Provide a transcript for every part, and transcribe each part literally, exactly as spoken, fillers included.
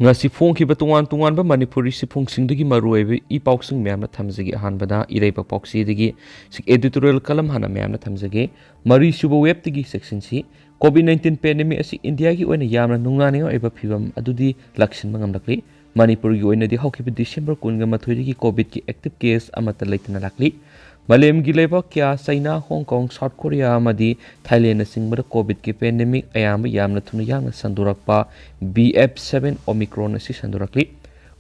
ꯉꯁꯤ ꯐꯣꯡꯈꯤꯕ ꯇꯣꯉꯥꯟ ꯇꯣꯉꯥꯟꯕ ꯃꯅꯤꯄꯨꯔꯤ ꯁꯤꯐꯨꯡꯁꯤꯡꯗꯨꯒꯤ ꯃꯔꯨꯑꯣꯏꯕ ꯏ ꯄꯥꯎꯁꯤꯡ ꯃꯌꯥꯝꯅ ꯊꯝꯖꯒꯦ꯫ ꯑꯍꯥꯟꯕꯗ ꯏꯔꯩꯕꯥꯛ ꯄꯥꯎꯆꯦꯗꯒꯤ editorial column ꯍꯥꯟꯅ ꯃꯌꯥꯝꯅ ꯊꯝꯖꯒꯦ꯫ ꯃꯔꯤꯁꯨꯕ webꯇꯒꯤ sectionꯁꯤ COVID nineteen pandemic ꯑꯁꯤ ꯏꯟꯗꯤꯌꯥꯒꯤ ꯑꯣꯏꯅ ꯌꯥꯝꯅ ꯅꯨꯡꯅꯥꯅꯤꯡꯉꯥꯏ ꯑꯣꯏꯕ ꯐꯤꯚꯝ ꯑꯗꯨꯗꯤ ꯂꯥꯛꯁꯤꯟꯕ ꯉꯝꯂꯛꯂꯤ꯫ ꯃꯅꯤꯄꯨꯔꯒꯤ ꯑꯣꯏꯅꯗꯤ ꯍꯧꯈꯤꯕ December ꯀꯨꯟꯒ ꯃꯥꯊꯣꯏꯗꯒꯤ COVIDꯀꯤ active case ꯑꯃꯠꯇ ꯂꯩꯇꯅ ꯂꯥꯛꯂꯤ꯫ ꯃꯥꯂꯦꯝꯒꯤ ꯂꯩꯕꯥꯛ ꯀꯌꯥ, ꯆꯩꯅꯥ, ꯍꯣꯡ ꯀꯣꯡ, ꯁꯥꯎꯠ ꯀꯣꯔꯤꯌꯥ ꯑꯃꯗꯤ ꯊꯥꯏꯂꯦꯟꯅꯆꯤꯡꯕꯗ COVIDꯀꯤ pandemic ꯑꯌꯥꯝꯕ ꯌꯥꯝꯅ ꯊꯨꯅ ꯌꯥꯡꯅ ꯁꯟꯗꯣꯔꯛꯄ B F seven Omicron ꯑꯁꯤ ꯁꯟꯗꯣꯔꯛꯂꯤ꯫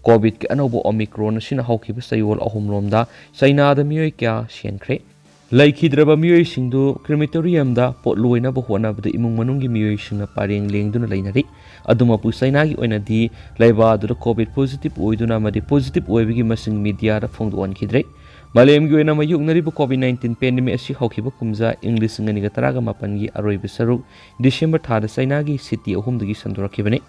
COVIDꯀꯤ ꯑꯅꯧꯕ Omicron ꯑꯁꯤꯅ ꯍꯧꯈꯤꯕ ꯆꯌꯣꯜ ꯑꯍꯨꯝꯔꯣꯝꯗ ꯆꯩꯅꯥꯗ ꯃꯤꯑꯣꯏ ꯀꯌꯥ ꯁꯤꯍꯟꯈ꯭ꯔꯦ꯫ ꯂꯩꯈꯤꯗ꯭ꯔꯕ ꯃꯤꯑꯣꯏꯁꯤꯡꯗꯨ crematoriumꯗ ꯄꯣꯠ ꯂꯣꯏꯅꯕ ꯍꯣꯠꯅꯕꯗ ꯏꯃꯨꯡ ꯃꯅꯨꯡꯒꯤ ꯃꯤꯑꯣꯏꯁꯤꯡꯅ ꯄꯔꯦꯡ ꯂꯦꯡꯗꯨꯅ ꯂꯩꯅꯔꯤ꯫ ꯑꯗꯨꯃꯛꯄꯨ ꯆꯩꯅꯥꯒꯤ ꯑꯣꯏꯅꯗꯤ ꯂꯩꯕꯥꯛ ꯑꯗꯨꯗ COVID positive ꯑꯣꯏꯗꯨꯅ ꯑꯃꯗꯤ positive ꯑꯣꯏꯕꯒꯤ ꯃꯁꯤꯡ ꯃꯤꯗꯤꯌꯥꯗ ꯐꯣꯡꯗꯣꯛꯍꯟꯈꯤꯗ꯭ꯔꯦ꯫ ꯃꯥꯂꯦꯝꯒꯤ ꯑꯣꯏꯅ ꯃꯥꯌꯣꯛꯅꯔꯤꯕ COVID nineteen pandemic ꯑꯁꯤ ꯍꯧꯈꯤꯕ ꯀꯨꯝꯖꯥ ꯏꯪ ꯂꯤꯁꯤꯡ ꯑꯅꯤꯒ ꯇꯔꯥꯒ ꯃꯥꯄꯟꯒꯤ ꯑꯔꯣꯏꯕ ꯁꯔꯨꯛ December ꯊꯥꯗ ꯆꯩꯅꯥꯒꯤ city ꯑꯍꯨꯝꯗꯒꯤ ꯁꯟꯗꯣꯔꯛꯈꯤꯕꯅꯤ꯫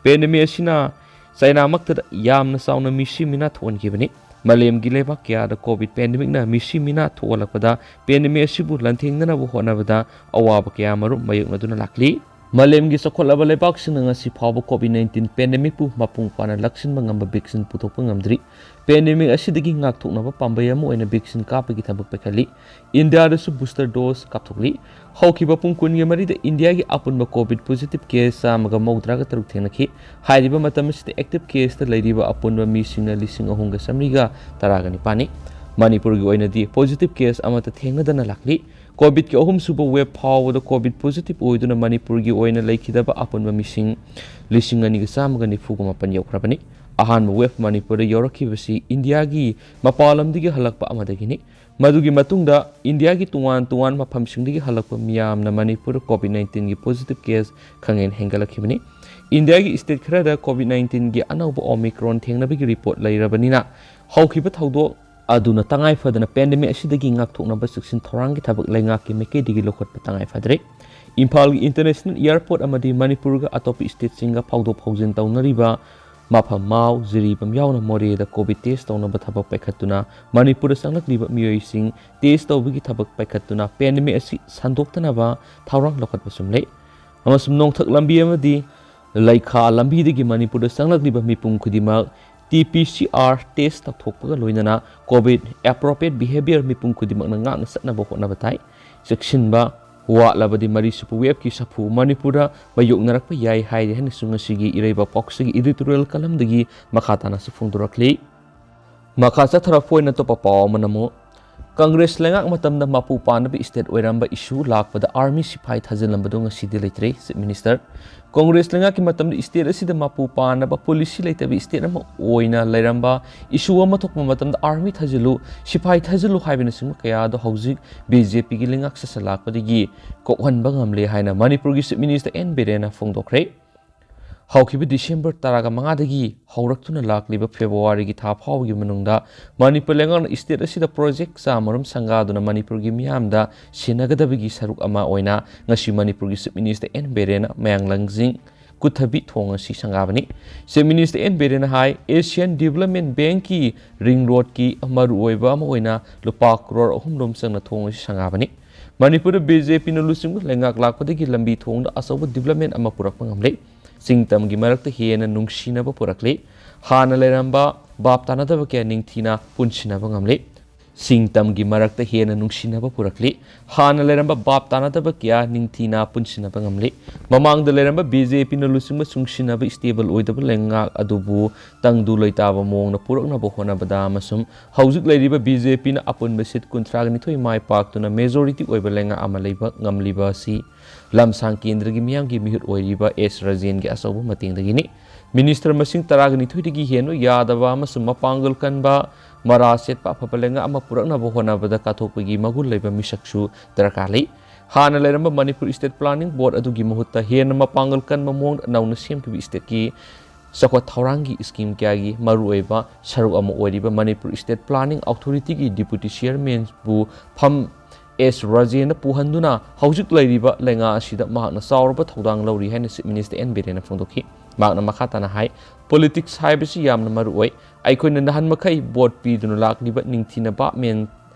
Pandemic ꯑꯁꯤꯅ ꯆꯩꯅꯥꯃꯛꯇꯗ ꯌꯥꯝꯅ ꯆꯥꯎꯅ ꯃꯤꯁꯤ ꯃꯤꯅꯥ ꯊꯣꯛꯍꯟꯈꯤꯕꯅꯤ꯫ ꯃꯥꯂꯦꯝꯒꯤ ꯂꯩꯕꯥꯛ ꯀꯌꯥꯗ COVID pandemicꯅ ꯃꯤꯁꯤ ꯃꯤꯅꯥ ꯊꯣꯛꯍꯜꯂꯛꯄꯗ pandemic ꯑꯁꯤꯕꯨ ꯂꯥꯟꯊꯦꯡꯅꯅꯕ ꯍꯣꯠꯅꯕꯗ ꯑꯋꯥꯕ ꯀꯌꯥ ꯃꯔꯨꯝ ꯃꯥꯌꯣꯛꯅꯗꯨꯅ ꯂꯥꯛꯂꯤ꯫ ꯃꯥꯂꯦꯝꯒꯤ ꯆꯥꯎꯈꯠꯂꯕ ꯂꯩꯕꯥꯛꯁꯤꯡꯅ ꯉꯁꯤ ꯐꯥꯎꯕ COVID nineteen pandemicꯄꯨ ꯃꯄꯨꯡ ꯐꯥꯅ ꯂꯥꯛꯁꯤꯟꯕ ꯉꯝꯕ vaccine ꯄꯨꯊꯣꯛꯄ ꯉꯝꯗ꯭ꯔꯤ꯫ Pandemic ꯑꯁꯤꯗꯒꯤ ꯉꯥꯛꯊꯣꯛꯅꯕ ꯄꯥꯝꯕꯩ ꯑꯃ ꯑꯣꯏꯅ vaccine ꯀꯥꯞꯄꯒꯤ ꯊꯕꯛ ꯄꯥꯏꯈꯠꯂꯤ꯫ ꯏꯟꯗꯤꯌꯥꯗꯁꯨ booster dose ꯀꯥꯞꯊꯣꯛꯂꯤ꯫ ꯍꯧꯈꯤꯕ ꯄꯨꯡ ꯀꯨꯟꯒꯤ ꯃꯔꯤꯗ ꯏꯟꯗꯤꯌꯥꯒꯤ ꯑꯄꯨꯟꯕ COVID positive case ꯆꯥꯝꯃꯒ ꯃꯧꯗ꯭ꯔꯥꯒ ꯇꯔꯨꯛ ꯊꯦꯡꯅꯈꯤ꯫ ꯍꯥꯏꯔꯤꯕ ꯃꯇꯝ ꯑꯁꯤꯗ active caseꯇ ꯂꯩꯔꯤꯕ ꯑꯄꯨꯟꯕ ꯃꯤꯁꯤꯡꯅ ꯂꯤꯁꯤꯡ ꯑꯍꯨꯝꯒ ꯆꯥꯃꯔꯤꯒ ꯇꯔꯥꯒ ꯅꯤꯄꯥꯟꯅꯤ꯫ ꯃꯅꯤꯄꯨꯔꯒꯤ ꯑꯣꯏꯅꯗꯤ positive case ꯑꯃꯠꯇ ꯊꯦꯡꯅꯗꯅ ꯂꯥꯛꯂꯤ꯫ COVIDꯀꯤ ꯑꯍꯨꯝꯁꯨꯕ wave ꯐꯥꯎꯕꯗ COVID positive ꯑꯣꯏꯗꯨꯅ ꯃꯅꯤꯄꯨꯔꯒꯤ ꯑꯣꯏꯅ ꯂꯩꯈꯤꯗꯕ ꯑꯄꯨꯟꯕ ꯃꯤꯁꯤꯡ ꯂꯤꯁꯤꯡ ꯑꯅꯤꯒ ꯆꯥꯝꯃꯒ ꯅꯤꯐꯨꯒ ꯃꯥꯄꯟ ꯌꯧꯈ꯭ꯔꯕꯅꯤ꯫ ꯑꯍꯥꯟꯕ wave ꯃꯅꯤꯄꯨꯔꯗ ꯌꯧꯔꯛꯈꯤꯕꯁꯤ ꯏꯟꯗꯤꯌꯥꯒꯤ ꯃꯄꯥꯟ ꯂꯝꯗꯒꯤ ꯍꯜꯂꯛꯄ ꯑꯃꯗꯒꯤꯅꯤ꯫ ꯃꯗꯨꯒꯤ ꯃꯇꯨꯡꯗ ꯏꯟꯗꯤꯌꯥꯒꯤ ꯇꯣꯉꯥꯟ ꯇꯣꯉꯥꯟꯕ ꯃꯐꯝꯁꯤꯡꯗꯒꯤ ꯍꯜꯂꯛꯄ ꯃꯤꯌꯥꯝꯅ ꯃꯅꯤꯄꯨꯔꯗ COVID nineteenꯒꯤ positive case ꯈꯪꯍꯦꯟ ꯍꯦꯟꯒꯠꯂꯛꯈꯤꯕꯅꯤ꯫ ꯏꯟꯗꯤꯌꯥꯒꯤ state ꯈꯔꯗ COVID nineteenꯒꯤ ꯑꯅꯧꯕ Omicron ꯊꯦꯡꯅꯕꯒꯤ report ꯂꯩꯔꯕꯅꯤꯅ, ꯍꯧꯈꯤꯕ ꯊꯧꯗꯣꯛ ꯑꯗꯨꯅ ꯇꯉꯥꯏ ꯐꯗꯅ pandemic ꯑꯁꯤꯗꯒꯤ ꯉꯥꯛꯊꯣꯛꯅꯕ ꯆꯦꯛꯁꯤꯟ ꯊꯧꯔꯥꯡꯒꯤ ꯊꯕꯛ ꯂꯩꯉꯥꯛꯀꯤ ꯃꯥꯏꯀꯩꯗꯒꯤ ꯂꯧꯈꯠꯄ ꯇꯉꯥꯏ ꯐꯗ꯭ꯔꯦ꯫ ꯏꯝꯐꯥꯜꯒꯤ international airport ꯑꯃꯗꯤ ꯃꯅꯤꯄꯨꯔꯒ ꯑꯇꯣꯞꯄ stateꯁꯤꯡꯒ ꯐꯥꯎꯗꯣꯛ ꯐꯥꯎꯖꯤꯟ ꯇꯧꯅꯔꯤꯕ ꯃꯐꯝ ꯃꯥꯎ, ꯖꯤꯔꯤꯕꯥꯝ ꯌꯥꯎꯅ ꯃꯣꯔꯦꯗ COVID test ꯇꯧꯅꯕ ꯊꯕꯛ ꯄꯥꯏꯈꯠꯇꯨꯅ ꯃꯅꯤꯄꯨꯔꯗ ꯆꯪꯂꯛꯂꯤꯕ ꯃꯤꯑꯣꯏꯁꯤꯡ test ꯇꯧꯕꯒꯤ ꯊꯕꯛ ꯄꯥꯏꯈꯠꯇꯨꯅ pandemic ꯑꯁꯤ ꯁꯟꯗꯣꯛꯇꯅꯕ ꯊꯧꯔꯥꯡ ꯂꯧꯈꯠꯄꯁꯨ ꯂꯩ꯫ ꯑꯃꯁꯨꯡ ꯅꯣꯡꯊꯛ ꯂꯝꯕꯤ ꯑꯃꯗꯤ ꯂꯩꯈꯥ ꯂꯝꯕꯤꯗꯒꯤ ꯃꯅꯤꯄꯨꯔꯗ ꯆꯪꯂꯛꯂꯤꯕ ꯃꯤꯄꯨꯝ ꯈꯨꯗꯤꯡꯃꯛ T P C R test ꯇꯧꯊꯣꯛꯄꯒ ꯂꯣꯏꯅꯅ COVID appropriate behavior ꯃꯤꯄꯨꯝ ꯈꯨꯗꯤꯡꯃꯛꯅ ꯉꯥꯛꯅ ꯆꯠꯅꯕ ꯍꯣꯠꯅꯕ ꯇꯥꯏ꯫ ꯆꯦꯛꯁꯤꯟꯕ ꯋꯥꯠꯂꯕꯗꯤ ꯃꯔꯤꯁꯨꯕ waveꯀꯤ ꯁꯥꯐꯨ ꯃꯅꯤꯄꯨꯔꯗ ꯃꯥꯌꯣꯛꯅꯔꯛꯄ ꯌꯥꯏ ꯍꯥꯏꯔꯤ ꯍꯥꯏꯅꯁꯨ ꯉꯁꯤꯒꯤ ꯏꯔꯩꯕꯥꯛ ꯄꯥꯎꯆꯦꯒꯤ editorial columnꯗꯒꯤ ꯃꯈꯥ ꯇꯥꯅꯁꯨ ꯐꯣꯡꯗꯣꯔꯛꯂꯤ꯫ ꯃꯈꯥ ꯆꯠꯊꯔꯛꯄ ꯑꯣꯏꯅ ꯑꯇꯣꯞꯄ ꯄꯥꯎ ꯑꯃꯅ ꯑꯃꯨꯛ, ꯀꯪꯒ꯭ꯔꯦꯁ ꯂꯩꯉꯥꯛ ꯃꯇꯝꯗ ꯃꯄꯨ ꯄꯥꯟꯅꯕ state ꯑꯣꯏꯔꯝꯕ issue ꯂꯥꯛꯄꯗ army ꯁꯤꯐꯥꯏ ꯊꯥꯖꯤꯜꯂꯝꯕꯗꯨ ꯉꯁꯤꯗꯤ ꯂꯩꯇ꯭ꯔꯦ꯫ Chief Minister, ꯀꯪꯒ꯭ꯔꯦꯁ ꯂꯩꯉꯥꯛꯀꯤ ꯃꯇꯝꯗ state ꯑꯁꯤꯗ ꯃꯄꯨ ꯄꯥꯟꯅꯕ policy ꯂꯩꯇꯕ state ꯑꯃ ꯑꯣꯏꯅ ꯂꯩꯔꯝꯕ, issue ꯑꯃ ꯊꯣꯛꯄ ꯃꯇꯝꯗ army ꯊꯥꯖꯤꯜꯂꯨ, ꯁꯤꯐꯥꯏ ꯊꯥꯖꯤꯜꯂꯨ ꯍꯥꯏꯕꯅꯆꯤꯡꯕ ꯀꯌꯥ ꯑꯗꯨ ꯍꯧꯖꯤꯛ BJPꯒꯤ ꯂꯩꯉꯥꯛ ꯁꯥꯁꯜꯂꯛꯄꯗꯒꯤ ꯀꯣꯛꯍꯟꯕ ꯉꯝꯂꯦ ꯍꯥꯏꯅ ꯃꯅꯤꯄꯨꯔꯒꯤ Chief Minister N ꯕꯤꯔꯦꯟꯅ ꯐꯣꯡꯗꯣꯛꯈ꯭ꯔꯦ꯫ ꯍꯧꯈꯤꯕ December ꯇꯔꯥꯒ ꯃꯉꯥꯗꯒꯤ ꯍꯧꯔꯛꯇꯨꯅ ꯂꯥꯛꯂꯤꯕ Februaryꯒꯤ ꯊꯥ ꯐꯥꯎꯕꯒꯤ ꯃꯅꯨꯡꯗ ꯃꯅꯤꯄꯨꯔ ꯂꯩꯉꯥꯛꯅ state ꯑꯁꯤꯗ project ꯆꯥꯃꯔꯣꯝ ꯁꯪꯒꯥꯗꯨꯅ ꯃꯅꯤꯄꯨꯔꯒꯤ ꯃꯤꯌꯥꯝꯗ ꯁꯤꯟꯅꯒꯗꯕꯒꯤ ꯁꯔꯨꯛ ꯑꯃ ꯑꯣꯏꯅ ꯉꯁꯤ ꯃꯅꯤꯄꯨꯔꯒꯤ Chief Minister N ꯕꯤꯔꯦꯟꯅ ꯃꯌꯥꯡ ꯂꯪꯖꯤꯡ ꯀꯨꯊꯕꯤ ꯊꯣꯡ ꯑꯁꯤ ꯁꯪꯒꯥꯕꯅꯤ꯫ Chief Minister N ꯕꯤꯔꯦꯟꯅ ꯍꯥꯏ, Asian Development Bankꯀꯤ ring roadꯀꯤ ꯃꯔꯨꯑꯣꯏꯕ ꯑꯃ ꯑꯣꯏꯅ ꯂꯨꯄꯥ ꯀ꯭ꯔꯣꯔ ꯑꯍꯨꯝ ꯔꯣꯝ ꯆꯪꯅ ꯊꯣꯡ ꯑꯁꯤ ꯁꯪꯒꯥꯕꯅꯤ꯫ ꯃꯅꯤꯄꯨꯔꯗ BJPꯅ ꯂꯨꯆꯤꯡꯕ ꯂꯩꯉꯥꯛ ꯂꯥꯛꯄꯗꯒꯤ ꯂꯝꯕꯤ ꯊꯣꯡꯗ ꯑꯆꯧꯕ development ꯑꯃ ꯄꯨꯔꯛꯄ ꯉꯝꯂꯦ꯫ ꯆꯤꯡ ꯇꯝꯒꯤ ꯃꯔꯛꯇ ꯍꯦꯟꯅ ꯅꯨꯡꯁꯤꯅꯕ ꯄꯨꯔꯛꯂꯦ꯫ ꯍꯥꯟꯅ ꯂꯩꯔꯝꯕ ꯚꯥꯞ ꯇꯥꯅꯗꯕ ꯀꯌꯥ ꯅꯤꯡꯊꯤꯅ ꯄꯨꯟꯁꯤꯟꯅꯕ ꯉꯝꯂꯦ꯫ ꯆꯤꯡ ꯇꯝꯒꯤ ꯃꯔꯛꯇ ꯍꯦꯟꯅ ꯅꯨꯡꯁꯤꯅꯕ ꯄꯨꯔꯛꯂꯤ꯫ ꯍꯥꯟꯅ ꯂꯩꯔꯝꯕ ꯚꯥꯞ ꯇꯥꯅꯗꯕ ꯀꯌꯥ ꯅꯤꯡꯊꯤꯅ ꯄꯨꯟꯁꯤꯟꯅꯕ ꯉꯝꯂꯤ꯫ ꯃꯃꯥꯡꯗ ꯂꯩꯔꯝꯕ BJPꯅ ꯂꯨꯆꯤꯡꯕ ꯆꯨꯡꯁꯤꯟꯅꯕ stable ꯑꯣꯏꯗꯕ ꯂꯩꯉꯥꯛ ꯑꯗꯨꯕꯨ ꯇꯪꯗꯨ ꯂꯩꯇꯥꯕ ꯃꯑꯣꯡꯗ ꯄꯨꯔꯛꯅꯕ ꯍꯣꯠꯅꯕꯗ ꯑꯃꯁꯨꯡ ꯍꯧꯖꯤꯛ ꯂꯩꯔꯤꯕ BJPꯅ ꯑꯄꯨꯟꯕ seat ꯀꯨꯟꯊ꯭ꯔꯥꯒ ꯅꯤꯊꯣꯏ ꯃꯥꯏ ꯄꯥꯛꯇꯨꯅ majority ꯑꯣꯏꯕ ꯂꯩꯉꯥꯛ ꯑꯃ ꯂꯩꯕ ꯉꯝꯂꯤꯕ ꯑꯁꯤ ꯂꯝꯁꯥꯡ ꯀꯦꯟꯗ꯭ꯔꯒꯤ ꯃꯤꯌꯥꯝꯒꯤ ꯃꯤꯍꯨꯠ ꯑꯣꯏꯔꯤꯕ ꯑꯦꯁ ꯔꯥꯖꯦꯟꯒꯤ ꯑꯆꯧꯕ ꯃꯇꯦꯡꯗꯒꯤꯅꯤ꯫ Minister ꯃꯁꯤꯡ ꯇꯔꯥꯒ ꯅꯤꯊꯣꯏꯗꯒꯤ ꯍꯦꯟꯕ ꯌꯥꯗꯕ ꯑꯃꯁꯨꯡ ꯃꯄꯥꯡꯒꯜ ꯀꯟꯕ, ꯃꯔꯥ ꯁꯦꯠꯄ ꯑꯐꯕ ꯂꯩꯉꯥꯛ ꯑꯃ ꯄꯨꯔꯛꯅꯕ ꯍꯣꯠꯅꯕꯗ ꯀꯠꯊꯣꯛꯄꯒꯤ ꯃꯒꯨꯟ ꯂꯩꯕ ꯃꯤꯁꯛꯁꯨ ꯗꯔꯀꯥꯔ ꯂꯩ꯫ ꯍꯥꯟꯅ ꯂꯩꯔꯝꯕ ꯃꯅꯤꯄꯨꯔ State Planning Board ꯑꯗꯨꯒꯤ ꯃꯍꯨꯠꯇ ꯍꯦꯟꯅ ꯃꯄꯥꯡꯒꯜ ꯀꯟꯕ ꯃꯑꯣꯡꯗ ꯅꯧꯅ ꯁꯦꯝꯈꯤꯕ stateꯀꯤ ꯆꯥꯎꯈꯠ ꯊꯧꯔꯥꯡꯒꯤ scheme ꯀꯌꯥꯒꯤ ꯃꯔꯨꯑꯣꯏꯕ ꯁꯔꯨꯛ ꯑꯃ ꯑꯣꯏꯔꯤꯕ ꯃꯅꯤꯄꯨꯔ State Planning Authorityꯒꯤ Deputy Chairmanꯕꯨ ꯐꯝ ꯑꯦꯁ ꯔꯥꯖꯦꯟꯗ ꯄꯨꯍꯟꯗꯨꯅ ꯍꯧꯖꯤꯛ ꯂꯩꯔꯤꯕ ꯂꯩꯉꯥꯛ ꯑꯁꯤꯗ ꯃꯍꯥꯛꯅ ꯆꯥꯎꯔꯕ ꯊꯧꯗꯥꯡ ꯂꯧꯔꯤ ꯍꯥꯏꯅ Chief Minister ꯑꯦꯟ ꯕꯤꯔꯦꯟꯅ ꯐꯣꯡꯗꯣꯛꯈꯤ꯫ ꯃꯍꯥꯛꯅ ꯃꯈꯥ ꯇꯥꯅ ꯍꯥꯏ, Politics ꯍꯥꯏꯕꯁꯤ ꯌꯥꯝꯅ ꯃꯔꯨ ꯑꯣꯏ꯫ ꯑꯩꯈꯣꯏꯅ ꯅꯍꯥꯟ ꯃꯈꯩ vote ꯄꯤꯗꯨꯅ ꯂꯥꯛꯂꯤꯕ, ꯅꯤꯡꯊꯤꯅ ꯚꯥꯞ ꯃꯦꯟ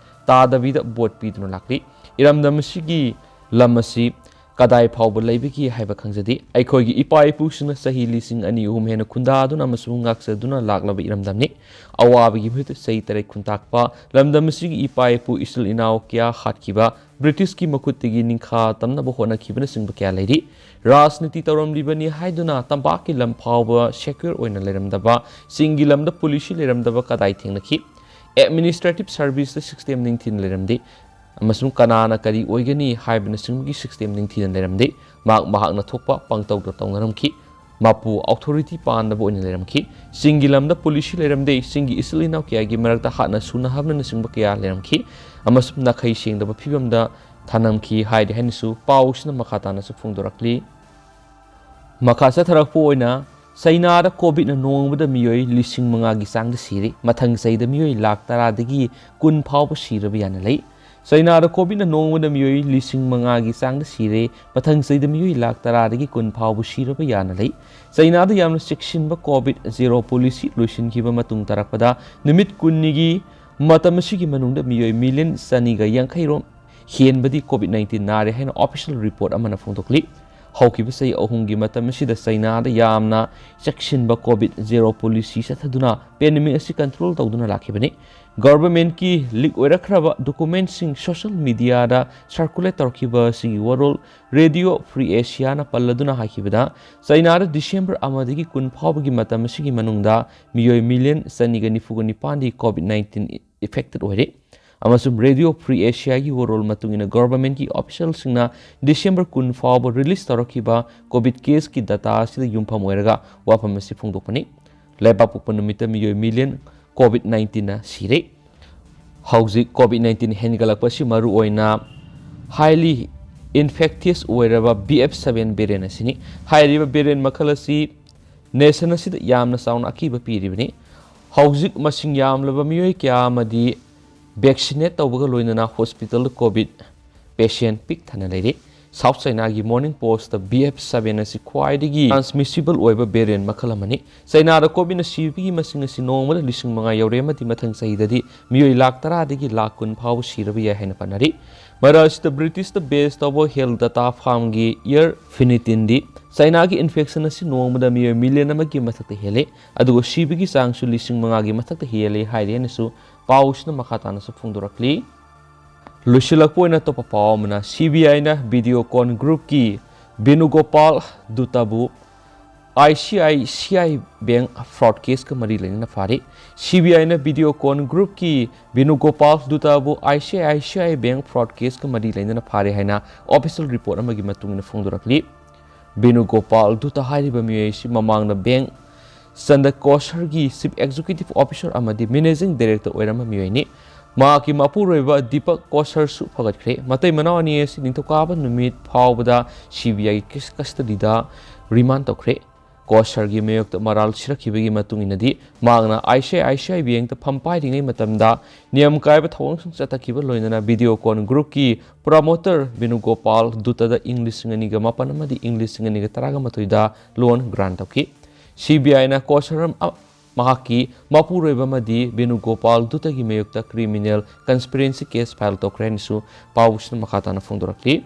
ꯇꯥꯗꯕꯤꯗ vote ꯄꯤꯗꯨꯅ ꯂꯥꯛꯂꯤ꯫ ꯏꯔꯝꯗꯝ ꯑꯁꯤꯒꯤ ꯂꯝ ꯑꯁꯤ ꯀꯗꯥꯏ ꯐꯥꯎꯕ ꯂꯩꯕꯒꯦ ꯍꯥꯏꯕ ꯈꯪꯖꯗꯦ꯫ ꯑꯩꯈꯣꯏꯒꯤ ꯏꯄꯥ ꯏꯄꯨꯁꯤꯡꯅ ꯆꯍꯤ ꯂꯤꯁꯤꯡ ꯑꯅꯤ ꯑꯍꯨꯝ ꯍꯦꯟꯅ ꯈꯨꯟꯗꯥꯗꯨꯅ ꯑꯃꯁꯨꯡ ꯉꯥꯛꯆꯗꯨꯅ ꯂꯥꯛꯂꯕ ꯏꯔꯝꯗꯝꯅꯤ꯫ ꯑꯋꯥꯕꯒꯤ ꯃꯍꯨꯠꯇ ꯆꯍꯤ ꯇꯔꯦꯠ ꯈꯨꯟꯇꯥꯛꯄ ꯂꯝꯗꯝ ꯑꯁꯤꯒꯤ ꯏꯄꯥ ꯏꯄꯨ ꯏꯆꯤꯜ ꯏꯅꯥꯎ ꯀꯌꯥ ꯍꯥꯠꯈꯤꯕ, ꯕ꯭ꯔꯤꯇꯤꯁꯀꯤ ꯃꯈꯨꯠꯇꯒꯤ ꯅꯤꯡꯈꯥ ꯇꯝꯅꯕ ꯍꯣꯠꯅꯈꯤꯕꯅꯆꯤꯡꯕ ꯀꯌꯥ ꯂꯩꯔꯤ꯫ ꯔꯥꯖꯅꯤꯇꯤ ꯇꯧꯔꯝꯂꯤꯕꯅꯤ ꯍꯥꯏꯗꯨꯅ ꯇꯝꯄꯥꯛꯀꯤ ꯂꯝ ꯐꯥꯎꯕ ꯁꯦꯀ꯭ꯌꯨꯔ ꯑꯣꯏꯅ ꯂꯩꯔꯝꯗꯕ, ꯆꯤꯡꯒꯤ ꯂꯝꯗ ꯄꯨꯂꯤꯁꯁꯨ ꯂꯩꯔꯝꯗꯕ ꯀꯗꯥꯏ ꯊꯦꯡꯅꯈꯤ? ꯑꯦꯗꯃꯤꯅꯤꯁꯇ꯭ꯔꯦꯇꯤꯚ ꯁꯔꯚꯤꯁꯇ ꯁꯤꯁꯇꯦꯝ ꯅꯤꯡꯊꯤꯅ ꯂꯩꯔꯝꯗꯦ꯫ ꯑꯃꯁꯨꯡ ꯀꯅꯥꯅ ꯀꯔꯤ ꯑꯣꯏꯒꯅꯤ ꯍꯥꯏꯕꯅꯆꯤꯡꯕꯒꯤ ꯁꯤꯁꯇꯦꯝ ꯅꯤꯡꯊꯤꯅ ꯂꯩꯔꯝꯗꯦ꯫ ꯃꯍꯥꯛ ꯃꯍꯥꯛꯅ ꯊꯣꯛꯄ ꯄꯪꯇꯧꯗ ꯇꯧꯅꯔꯝꯈꯤ꯫ ꯃꯄꯨ ꯑꯣꯊꯣꯔꯤꯇꯤ ꯄꯥꯟꯗꯕ ꯑꯣꯏꯅ ꯂꯩꯔꯝꯈꯤ꯫ ꯆꯤꯡꯒꯤ ꯂꯝꯗ ꯄꯨꯂꯤꯁꯁꯨ ꯂꯩꯔꯝꯗꯦ꯫ ꯆꯤꯡꯒꯤ ꯏꯆꯤꯜ ꯏꯅꯥꯎ ꯀꯌꯥꯒꯤ ꯃꯔꯛꯇ ꯍꯥꯠꯅ ꯁꯨꯅꯍꯕꯅꯆꯤꯡꯕ ꯀꯌꯥ ꯂꯩꯔꯝꯈꯤ꯫ ꯑꯃꯁꯨꯡ ꯅꯥꯈꯩ ꯁꯦꯡꯗꯕ ꯐꯤꯕꯝꯗ ꯊꯅꯝꯈꯤ ꯍꯥꯏꯔꯤ ꯍꯥꯏꯅꯁꯨ ꯄꯥꯎꯁꯤꯅ ꯃꯈꯥ ꯇꯥꯅꯁꯨ ꯐꯣꯡꯗꯣꯔꯛꯂꯤ꯫ ꯃꯈꯥ ꯆꯠꯊꯔꯛꯄ ꯑꯣꯏꯅ ꯆꯩꯅꯥꯗ ꯀꯣꯚꯤꯗꯅ ꯅꯣꯡꯃꯗ ꯃꯤꯑꯣꯏ ꯂꯤꯁꯤꯡ ꯃꯉꯥꯒꯤ ꯆꯥꯡꯗ ꯁꯤꯔꯦ꯫ ꯃꯊꯪ ꯆꯍꯤꯗ ꯃꯤꯑꯣꯏ ꯂꯥꯈ ꯇꯔꯥꯗꯒꯤ ꯀꯨꯟ ꯐꯥꯎꯕ ꯁꯤꯔꯕ ꯌꯥꯅ ꯂꯩ꯫ ꯆꯩꯅꯥꯗ ꯀꯣꯚꯤꯗꯅ ꯅꯣꯡꯃꯗ ꯃꯤꯑꯣꯏ ꯂꯤꯁꯤꯡ ꯃꯉꯥꯒꯤ ꯆꯥꯡꯗ ꯁꯤꯔꯦ꯫ ꯃꯊꯪ ꯆꯍꯤꯗ ꯃꯤꯑꯣꯏ ꯂꯥꯈ ꯇꯔꯥꯗꯒꯤ ꯀꯨꯟ ꯐꯥꯎꯕ ꯁꯤꯔꯕ ꯌꯥꯅ ꯂꯩ꯫ ꯆꯩꯅꯥꯗ ꯌꯥꯝꯅ ꯆꯦꯛꯁꯤꯟꯕ ꯀꯣꯚꯤꯗ ꯖꯦꯔꯣ ꯄꯣꯂꯤꯁꯤ ꯂꯣꯏꯁꯤꯟꯈꯤꯕ ꯃꯇꯨꯡ ꯇꯥꯔꯛꯄꯗ ꯅꯨꯃꯤꯠ ꯀꯨꯟꯅꯤꯒꯤ ꯃꯇꯝ ꯑꯁꯤꯒꯤ ꯃꯅꯨꯡꯗ ꯃꯤꯑꯣꯏ ꯃꯤꯂꯤꯌꯟ ꯆꯅꯤꯒ ꯌꯥꯡꯈꯩ ꯔꯣꯝ ꯍꯦꯟꯕꯗꯤ ꯀꯣꯚꯤꯗ ꯅꯥꯏꯟꯇꯤꯟ ꯅꯥꯔꯦ ꯍꯥꯏꯅ ꯑꯣꯐꯤꯁꯤꯌꯦꯜ ꯔꯤꯄꯣꯔꯠ ꯑꯃꯅ ꯐꯣꯡꯗꯣꯛꯂꯤ꯫ ꯍꯧꯈꯤꯕ ꯆꯍꯤ ꯑꯍꯨꯝꯒꯤ ꯃꯇꯝ ꯑꯁꯤꯗ ꯆꯩꯅꯥꯗ ꯌꯥꯝꯅ ꯆꯦꯛꯁꯤꯟꯕ ꯀꯣꯚꯤꯗ ꯖꯦꯔꯣ ꯄꯣꯂꯤꯁꯤ ꯆꯠꯊꯗꯨꯅ ꯄꯦꯟꯗꯦꯃꯤꯛ ꯑꯁꯤ ꯀꯟꯇ꯭ꯔꯣꯜ ꯇꯧꯗꯨꯅ ꯂꯥꯛꯈꯤꯕꯅꯤ꯫ ꯒꯚꯔꯟꯃꯦꯟꯠꯀꯤ ꯂꯤꯛ ꯑꯣꯏꯔꯛꯈ꯭ꯔꯕ ꯗꯣꯀꯨꯃꯦꯟꯠꯁꯤꯡ ꯁꯣꯁꯤꯌꯦꯜ ꯃꯤꯗꯤꯌꯥꯗ ꯁꯔꯀꯨꯂꯦꯠ ꯇꯧꯔꯛꯈꯤꯕ ꯑꯁꯤꯒꯤ ꯋꯥꯔꯣꯜ ꯔꯦꯗꯤꯑꯣ ꯐ꯭ꯔꯤ ꯑꯦꯁꯤꯌꯥꯅ ꯄꯜꯂꯗꯨꯅ ꯍꯥꯏꯈꯤꯕꯗ, ꯆꯩꯅꯥꯗ ꯗꯤꯁꯦꯝꯕꯔ ꯑꯃꯗꯒꯤ ꯀꯨꯟ ꯐꯥꯎꯕꯒꯤ ꯃꯇꯝ ꯑꯁꯤꯒꯤ ꯃꯅꯨꯡꯗ ꯃꯤꯑꯣꯏ ꯃꯤꯂꯤꯌꯟ ꯆꯅꯤꯒ ꯅꯤꯐꯨꯒ ꯅꯤꯄꯥꯟꯗꯤ ꯀꯣꯚꯤꯗ ꯅꯥꯏꯟꯇꯤꯟ ꯏꯐꯦꯛꯇꯦꯠ ꯑꯣꯏꯔꯦ꯫ ꯑꯃꯁꯨꯡ ꯔꯦꯗꯤꯑꯣ ꯐ꯭ꯔꯤ ꯑꯦꯁꯤꯌꯥꯒꯤ ꯋꯥꯔꯣꯜ ꯃꯇꯨꯡ ꯏꯟꯅ ꯒꯚꯔꯟꯃꯦꯟꯠꯀꯤ ꯑꯣꯐꯤꯁꯤꯌꯦꯜꯁꯤꯡꯅ ꯗꯤꯁꯦꯝꯕꯔ ꯀꯨꯟ ꯐꯥꯎꯕ ꯔꯤꯂꯤꯖ ꯇꯧꯔꯛꯈꯤꯕ ꯀꯣꯚꯤꯗ ꯀꯦꯁꯀꯤ ꯗꯇꯥ ꯑꯁꯤꯗ ꯌꯨꯝꯐꯝ ꯑꯣꯏꯔꯒ ꯋꯥꯐꯝ ꯑꯁꯤ ꯐꯣꯡꯗꯣꯛꯄꯅꯤ꯫ ꯂꯩꯕꯥꯛ ꯄꯣꯛꯄ ꯅꯨꯃꯤꯠꯇ ꯃꯤꯑꯣꯏ ꯃꯤꯂꯤꯌꯟ ꯀꯣꯚꯤꯗ ꯅꯥꯏꯟꯇꯤꯟꯅ ꯁꯤꯔꯦ꯫ ꯍꯧꯖꯤꯛ ꯀꯣꯚꯤꯗ ꯅꯥꯏꯟꯇꯤꯟ ꯍꯦꯟꯒꯠꯂꯛꯄ ꯑꯁꯤ ꯃꯔꯨꯑꯣꯏꯅ ꯍꯥꯏꯂꯤ ꯏꯟꯐꯦꯛꯇꯤꯌꯁ ꯑꯣꯏꯔꯕ ꯕꯤ ꯑꯦꯐ ꯁꯚꯦꯟ ꯚꯦꯔꯤꯌꯟ ꯑꯁꯤꯅꯤ꯫ ꯍꯥꯏꯔꯤꯕ ꯚꯦꯔꯤꯌꯟ ꯃꯈꯜ ꯑꯁꯤ ꯅꯦꯁꯟ ꯑꯁꯤꯗ ꯌꯥꯝꯅ ꯆꯥꯎꯅ ꯑꯀꯤꯕ ꯄꯤꯔꯤꯕꯅꯤ꯫ ꯍꯧꯖꯤꯛ ꯃꯁꯤꯡ ꯌꯥꯝꯂꯕ ꯃꯤꯑꯣꯏ ꯀꯌꯥ ꯑꯃꯗꯤ ꯚꯦꯛꯁꯤꯅꯦꯠ ꯇꯧꯕꯒ ꯂꯣꯏꯅꯅ ꯍꯣꯁꯄꯤꯇꯥꯜꯗ ꯀꯣꯚꯤꯗ ꯄꯦꯁꯦꯟꯠ ꯄꯤꯛ ꯊꯟꯅ ꯂꯩꯔꯤ꯫ ꯁꯥꯎꯊ ꯆꯥꯏꯅꯥꯒꯤ morning post B F seven ꯑꯁꯤ ꯈ꯭ꯋꯥꯏꯗꯒꯤ ꯇ꯭ꯔꯥꯟꯁꯃꯤꯁꯤꯕꯜ ꯑꯣꯏꯕ ꯚꯦꯔꯤꯌꯟ ꯃꯈꯜ ꯑꯃꯅꯤ꯫ ꯆꯥꯏꯅꯥꯗ ꯀꯣꯚꯤꯗꯅ ꯁꯤꯕꯒꯤ ꯃꯁꯤꯡ ꯑꯁꯤ ꯅꯣꯡꯃꯗ ꯂꯤꯁꯤꯡ ꯃꯉꯥ ꯌꯧꯔꯦ ꯑꯃꯗꯤ ꯃꯊꯪ ꯆꯍꯤꯗꯗꯤ ꯃꯤꯑꯣꯏ ꯂꯥꯈ ꯇꯔꯥꯗꯒꯤ ꯂꯥꯈ ꯀꯨꯟ ꯐꯥꯎꯕ ꯁꯤꯔꯕ ꯌꯥꯏ ꯍꯥꯏꯅ ꯄꯥꯅꯔꯤ꯫ ꯃꯔꯛ ꯑꯁꯤꯗ ꯕ꯭ꯔꯤꯇꯤꯁꯇ ꯕꯦꯁ ꯇꯧꯕ ꯍꯦꯜꯊ ꯗꯇꯥ ꯐꯥꯔꯝꯒꯤ ꯑꯦꯌꯔ ꯐꯤꯅꯤꯇꯤꯟꯗꯤ ꯆꯥꯏꯅꯥꯒꯤ ꯏꯟꯐꯦꯛꯁꯟ ꯑꯁꯤ ꯅꯣꯡꯃꯗ ꯃꯤꯑꯣꯏ ꯃꯤꯂꯤꯌꯟ ꯑꯃꯒꯤ ꯃꯊꯛꯇ ꯍꯦꯜꯂꯦ, ꯑꯗꯨꯒ ꯁꯤꯕꯒꯤ ꯆꯥꯡꯁꯨ ꯂꯤꯁꯤꯡ ꯃꯉꯥꯒꯤ ꯃꯊꯛꯇ ꯍꯦꯜꯂꯦ ꯍꯥꯏꯔꯤ ꯍꯥꯏꯅꯁꯨ ꯄꯥꯎꯁꯤꯅ ꯃꯈꯥ ꯇꯥꯅꯁꯨ ꯐꯣꯡꯗꯣꯔꯛꯂꯤ꯫ ꯂꯣꯏꯁꯤꯜꯂꯛꯄ ꯑꯣꯏꯅ ꯑꯇꯣꯞꯄ ꯄꯥꯎ ꯑꯃꯅ, ꯁꯤ ꯕꯤ ꯑꯥꯏꯅ Videocon ꯒ꯭ꯔꯨꯞꯀꯤ ꯕꯦꯅꯨꯒꯣꯄꯥꯜ ꯗꯨꯇꯕꯨ I C I C I bank fraud ꯀꯦꯁꯀ ꯃꯔꯤ ꯂꯩꯅꯅ ꯐꯥꯔꯤ꯫ ꯁꯤ ꯕꯤ ꯑꯥꯏꯅ Videocon ꯒ꯭ꯔꯨꯞꯀꯤ ꯕꯦꯅꯨꯒꯣꯄꯥꯜ ꯗꯨꯇꯕꯨ I C I C I bank fraud ꯀꯦꯁꯀ ꯃꯔꯤ ꯂꯩꯅꯅ ꯐꯥꯔꯦ ꯍꯥꯏꯅ ꯑꯣꯐꯤꯁꯤꯌꯦꯜ ꯔꯤꯄꯣꯔꯠ ꯑꯃꯒꯤ ꯃꯇꯨꯡ ꯏꯟꯅ ꯐꯣꯡꯗꯣꯔꯛꯂꯤ꯫ ꯕꯦꯅꯨꯒꯣꯄꯥꯜ ꯗꯨꯇ ꯍꯥꯏꯔꯤꯕ ꯃꯤꯑꯣꯏ ꯑꯁꯤ ꯃꯃꯥꯡꯗ ꯕꯦꯡꯛ ꯆꯟꯗ ꯀꯣꯁꯔꯒꯤ ꯆꯤꯐ ꯑꯦꯛꯖꯤꯀ꯭ꯌꯨꯇꯤꯚ ꯑꯣꯐꯤꯁꯥꯔ ꯑꯃꯗꯤ ꯃꯦꯅꯦꯖꯤꯡ ꯗꯥꯏꯔꯦꯛꯇꯔ ꯑꯣꯏꯔꯝꯕ ꯃꯤꯑꯣꯏꯅꯤ꯫ ꯃꯍꯥꯛꯀꯤ ꯃꯄꯨꯔꯣꯏꯕ ꯗꯤꯄꯛ ꯀꯣꯁꯔꯁꯨ ꯐꯒꯠꯈ꯭ꯔꯦ꯫ ꯃꯇꯩ ꯃꯅꯥꯎ ꯑꯅꯤ ꯑꯁꯤ ꯅꯤꯡꯊꯧꯀꯥꯕ ꯅꯨꯃꯤꯠ ꯐꯥꯎꯕꯗ ꯁꯤ ꯕꯤ ꯑꯥꯏꯒꯤ ꯀꯁꯇꯗꯤꯗ ꯔꯤꯃꯥꯟ ꯇꯧꯈ꯭ꯔꯦ꯫ ꯀꯣꯁꯔꯒꯤ ꯃꯥꯌꯣꯛꯇ ꯃꯔꯥꯜ ꯁꯤꯔꯛꯈꯤꯕꯒꯤ ꯃꯇꯨꯡ ꯏꯟꯅꯗꯤ ꯃꯍꯥꯛꯅ I C I C I ꯕꯦꯡꯛꯇ ꯐꯝ ꯄꯥꯏꯔꯤꯉꯩ ꯃꯇꯝꯗ ꯅꯤꯌꯝ ꯀꯥꯏꯕ ꯊꯧꯑꯣꯡꯁꯤꯡ ꯆꯠꯊꯈꯤꯕ ꯂꯣꯏꯅꯅ ꯚꯤꯗꯤꯑꯣꯀꯣꯟ ꯒ꯭ꯔꯨꯞꯀꯤ ꯄ꯭ꯔꯃꯣꯇꯔ ꯕꯦꯅꯨꯒꯣꯄꯥꯜ ꯗꯨꯇꯗ ꯏꯪ ꯂꯤꯁꯤꯡ ꯑꯅꯤꯒ ꯃꯥꯄꯟ ꯑꯃꯗꯤ ꯏꯪ ꯂꯤꯁꯤꯡ ꯑꯅꯤꯒ ꯇꯔꯥꯃꯥꯊꯣꯏꯗ ꯂꯣꯟ ꯒ꯭ꯔꯥꯟ ꯇꯧꯈꯤ꯫ ꯁꯤ ꯕꯤ ꯑꯥꯏꯅ ꯀꯣꯁꯔ ꯑꯃ ꯃꯍꯥꯛꯀꯤ ꯃꯄꯨꯔꯣꯏꯕ ꯑꯃꯗꯤ ꯕꯦꯅꯨꯒꯣꯄꯥꯜ ꯗꯨꯇꯒꯤ ꯃꯥꯌꯣꯛꯇ ꯀ꯭ꯔꯤꯃꯤꯅꯦꯜ ꯀꯟꯁꯄꯤꯔꯦꯟꯁꯤ ꯀꯦꯁ ꯐꯥꯏꯜ ꯇꯧꯈ꯭ꯔꯦ ꯍꯥꯏꯅꯁꯨ ꯄꯥꯎꯁꯤꯅ ꯃꯈꯥ ꯇꯥꯅ ꯐꯣꯡꯗꯣꯔꯛꯂꯤ꯫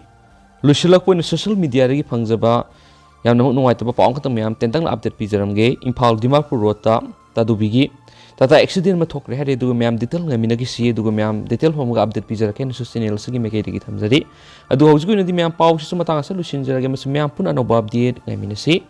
ꯂꯣꯏꯁꯤꯜꯂꯛꯄ ꯑꯣꯏꯅ ꯁꯣꯁꯤꯌꯦꯜ ꯃꯤꯗꯤꯌꯥꯗꯒꯤ ꯐꯪꯖꯕ ꯌꯥꯝꯅꯃꯛ ꯅꯨꯡꯉꯥꯏꯇꯕ ꯄꯥꯎ ꯑꯃꯈꯛꯇꯪ ꯃꯌꯥꯝ ꯇꯦꯟꯇꯛꯅ ꯑꯞꯗꯦꯠ ꯄꯤꯖꯔꯝꯒꯦ꯫ ꯏꯝꯐꯥꯜ ꯗꯤꯃꯥꯄꯨꯔ ꯔꯣꯗꯇ ꯇꯥꯗꯨꯕꯤꯒꯤ ꯇꯥꯇꯥ ꯑꯦꯛꯁꯤꯗꯦꯟ ꯑꯃ ꯊꯣꯛꯈ꯭ꯔꯦ ꯍꯥꯏꯔꯦ, ꯑꯗꯨꯒ ꯃꯌꯥꯝ ꯗꯤꯇꯦꯜ ꯉꯥꯏꯃꯤꯟꯅꯈꯤꯁꯤ, ꯑꯗꯨꯒ ꯃꯌꯥꯝ ꯗꯤꯇꯦꯜ ꯐꯪꯕꯒ ꯑꯞꯗꯦꯠ ꯄꯤꯖꯔꯛꯀꯦ ꯍꯥꯏꯅꯁꯨ ꯆꯦꯅꯦꯜ ꯑꯁꯤꯒꯤ ꯃꯥꯏꯀꯩꯗꯒꯤ ꯊꯝꯖꯔꯤ꯫ ꯑꯗꯨ ꯍꯧꯖꯤꯛꯀꯤ ꯑꯣꯏꯅꯗꯤ ꯃꯌꯥꯝ ꯄꯥꯎꯁꯤꯁꯨ ꯃꯇꯥꯡ ꯑꯁꯤꯗ ꯂꯣꯏꯁꯤꯟꯖꯔꯒꯦ꯫ ꯃꯁꯤ ꯃꯌꯥꯝ ꯄꯨꯟꯅ ꯑꯅꯧꯕ ꯑꯞꯗꯦꯠ ꯉꯥꯏꯃꯤꯟꯅꯁꯤ꯫